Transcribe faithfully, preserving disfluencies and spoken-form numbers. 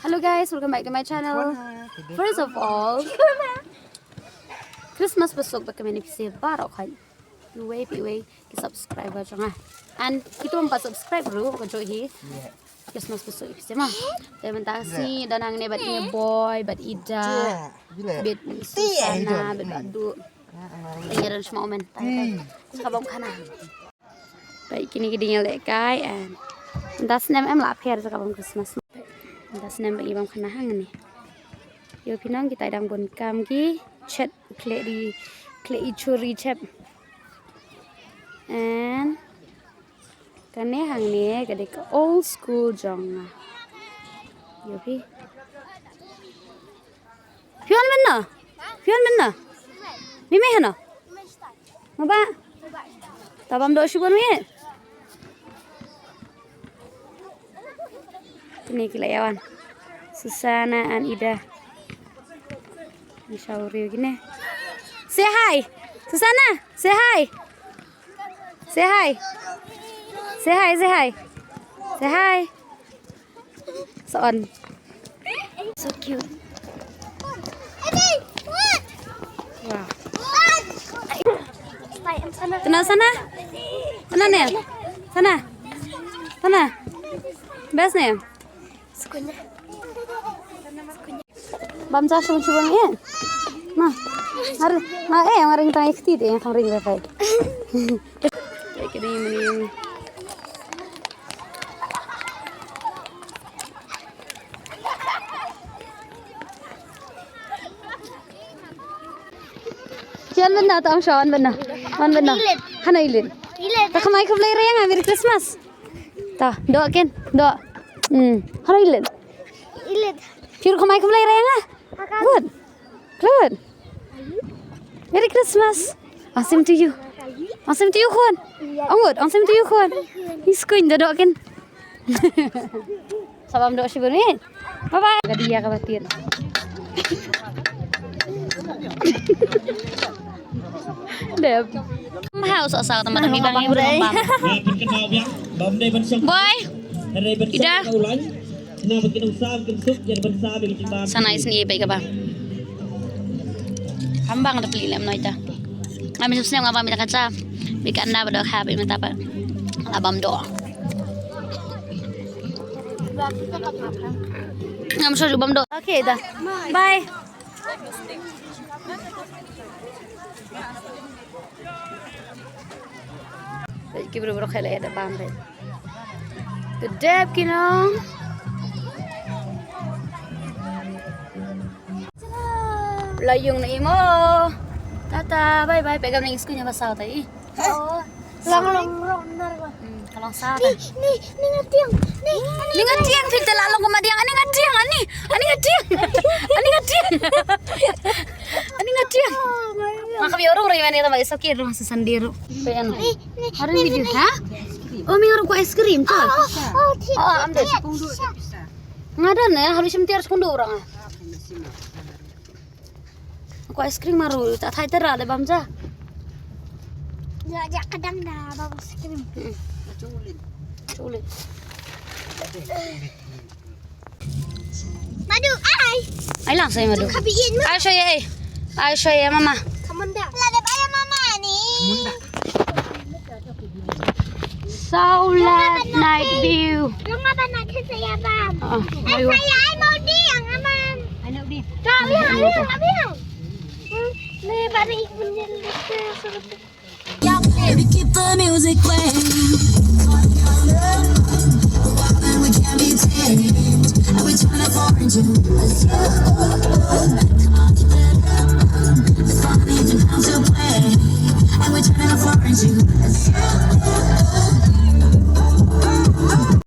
Hello guys, welcome back to my channel. First of all, Christmas basuk ba kmen phi baroh khat. Iwei pa iwei ki subscriber jong nga. And kitu ym pat subscribe ruh ka jong hi. Christmas basuk phi ma. Te mynta sngi da nang ne bad i Boy, bad i Da, bad i Susana, bad i Badu. Te ngi ran shma omen. Te ka bam khana. Peit kine ki dang ïalehkai, eh. Mynta snem em lah pher jaka bam Christmas. Mynta snem ba ngi bam khana hangne. Ïoh phi nang kita dang bun kam ki chet khleh di, khleh i churi chep. And kane hangne ka dei ka old school jong nga. Ïoh phi. Phi wan mynno? Phi wan mynno? Mei mei hano? Nga ba? Ta bam doh shibun mei. Kine ki la ïa wan. Susana and Ida. Ni shauri kine. Say hi. Susana, say hi. Say hi. Say hi, say hi. Say hi. So on. So cute. Wow. Tana sana. Tana ne. Sana. Sana. Best ne. Bam ja shibun shibun eh. Ma. Ar, ma eh, nga ring tang ikti de, nga ring ba kai. Kini mini. Jan benda tang shawan benda. Wan benda. Hana ilin. Ilin. Ta khamai khublei reng, Merry Christmas. Ta, doh kin, doh. Hmm, hana ilin. Ilin. Phi ruh khamai khublei reng ah. Good. Good. Merry Christmas. Ong sim to you. Ong sim to you khun. Ong good. Ong sim to you khun. Ni skuin doh doh kin. Sa bam doh shibun ni. Bye bye. Ka dia ka batin. Dep. Mahau sa sa teman kami bang ibu bang. Boy. Ida. Sana isni bai ka ba. Ambang da peli lem noita. Ngam sep snem ngam ba mita kacha. Bika anda ba doh ha ba mita ba. La bam doh. Ngam sep bam doh. Okay da. Bye. Ki bru bru khela da bam be. Te dep ki nong. La yung na imo. Tata, bye bye. Pegam na iskul nya basa ta i. Long long long nar ba. Hmm, ka long sa ta. Ni ni ni ngatiang. Ni ni ngatiang phi te la long ko madiang. Ani ngatiang ani. Ani ngatiang. Ani ngatiang. Ani ngatiang. Nga ka bi orang ri mane ta ba iso ki rumah sesandiru. Pe ano. Hari video ha? Oh, mi ngarap ko ice cream tu. Oh, oh, oh, ambil. Nga don eh, harus mentir sekundu orang ah. Ko ice cream maru, ta thai tera le bam ja. Ya, ja kadang da bam ice cream. Chule. Chule. Madu, ai. Ai lang sai madu. Kabiin ma. Ai shoy ai. Ai shoy ai mama. Kamunda. La de baya mama ni. Solar night view. Yung mama na sa yabam. Ah, ay, ayo. Saya ay mau di ang aman. Ano di? Kami ang, kami ang. Ni bari ikbunil dito sa. We keep the music playing. And we can't be tamed. And we turn up orange and blue. Come on, get up. The fun ain't about to play. And we turn up orange and blue.